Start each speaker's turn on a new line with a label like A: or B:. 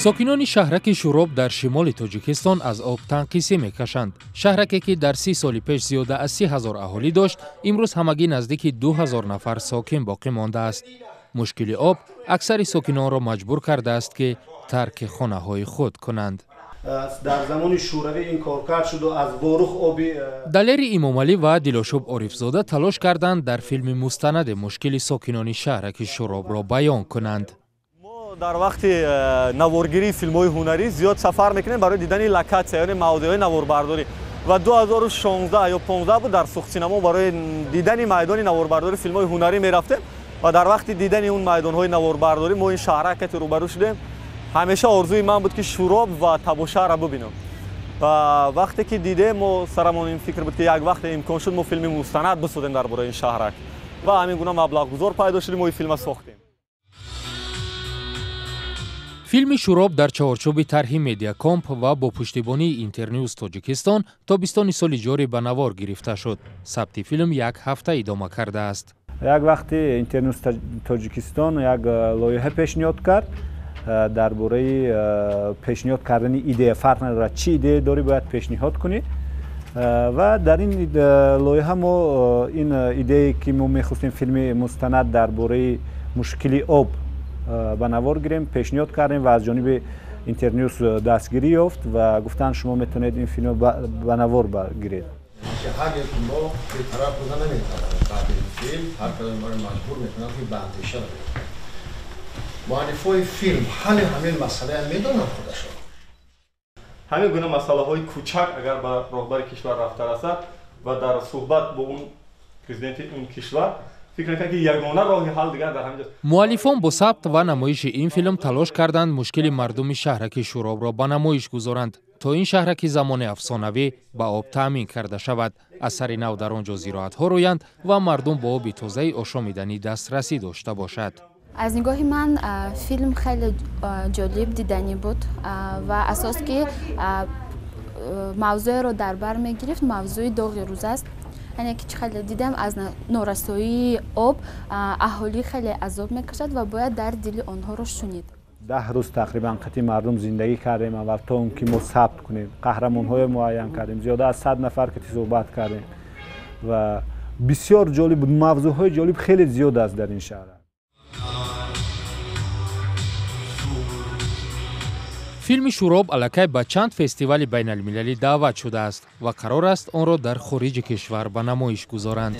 A: Сокинони шаҳраки Шӯроб дар шимоли Тоҷикистон аз об танқисӣ мекашанд. Шаҳраке ки дар 30 соли пеш зиёда аз 30 ҳазор аҳолӣ дошт, имрӯз ҳамагӣ наздики 2000 нафар сокин боқӣ мондааст. Мушкили об аксари сокинонро маҷбур кардааст, ки тарки хонаҳои худ кунанд.
B: Дар замони Шӯравӣ ин коркард шуду аз Ворух оби
A: Далери Имомалӣ ва Дилошуб Орифзода талош карданд, дар филми мустанаде мушкили сокинони шаҳраки Шӯробро баён кунанд.
C: Дар вақти наворгирии филмҳои ҳунарӣ зиёд сафар мекунем барои дидани локатсия, яъне мавзеъҳои наворбардорӣ. Ва 2016 ё 15 буд, дар Сухтсинамо барои дидани майдони наворбардории филмҳои ҳунарӣ мерафтем ва дар вақти дидани он майдонҳои наворбардорӣ мо ин шаҳракати рӯбарӯ шудем. Ҳамеша орзуи ман буд, ки Шӯроб ва Табошаҳрро бубинам. Ва вақте ки дидем, мо сарамон ин фикр буд, ки як вақте имкон шуд, мо филми мустанад бисозем дар бораи ин шаҳрак. Ва ҳамин гуна маблағгузор пайдо шудем, мо ин филмро сохтем.
A: Филми Шӯроб дар чаҳорчӯби тарҳи Медиакомп ва бо пуштибонии Интернюз Тоҷикистон тобистони соли ҷорӣ ба навор гирифта шуд. Сабти филм як ҳафта идома кардааст.
D: Як вақти Интернюз Тоҷикистон як лоиҳа пешниҳод кард дар бораи пешниҳод кардани идея. Фарқ надорад, чӣ идея дорӣ, бояд пешниҳод кунӣ. Ва дар ин лоиҳа мо ин идеяе ки мо мехостем филми мустанад дар бораи мушкили об ба навор гирем, пешниҳод кардем ва аз ҷониби Интернюс дастгирӣ ёфт ва гуфтанд, шумо метавонед ин филмро ба навор гиред.
E: Ҳар яке мо бетараф буда наметавонем. Баъди ин филм ҳар кадоми моро маҷбур мекунанд, ки ба андеша равем. Муаллифои филм ҳалли ҳамин масъалаям медонанд худашон.
C: Ҳамин гуна масъалаҳои кӯчак агар ба роҳбари кишвар рафта расад ва дар суҳбат бо он президенти он кишвар фикр мекунад, ки ягона роҳи ҳал дигар дар ҳамин ҷост.
A: Муаллифон бо сабт ва намоиши ин филм талош карданд, мушкили мардуми шаҳраки Шӯробро ба намоиш гузоранд, то ин шаҳраки замони афсонавӣ ба об таъмин карда шавад, аз сари нав дар он ҷо зироатҳо рӯянд ва мардум бо оби тозаи ошомиданӣ дастрасӣ дошта бошад.
F: Аз нигоҳи ман филм хеле ҷолиб, диданӣ буд ва асос ки мавзӯеро дар бар мегирифт, мавзӯи доғи рӯз аст. Яъне ки чӣ хеле дидем, аз норасоии об аҳолӣ хеле азоб мекашад ва бояд дар дили онҳоро шунид.
D: 10 рӯз тақрибан қати мардум зиндагӣ кардем аввал, то он ки мо сабт кунем. Қаҳрамонҳое муайян кардем, зиёда аз 100 нафар кати суҳбат кардем ва бисёр ҷолиб буд. Мавзӯъҳои ҷолиб хеле зиёд аст дар ин шаҳр.
A: Филми Шӯроб аллакай ба чанд фестивали байналмилалӣ даъват шудааст ва қарор аст онро дар хориҷи кишвар ба намоиш гузоранд.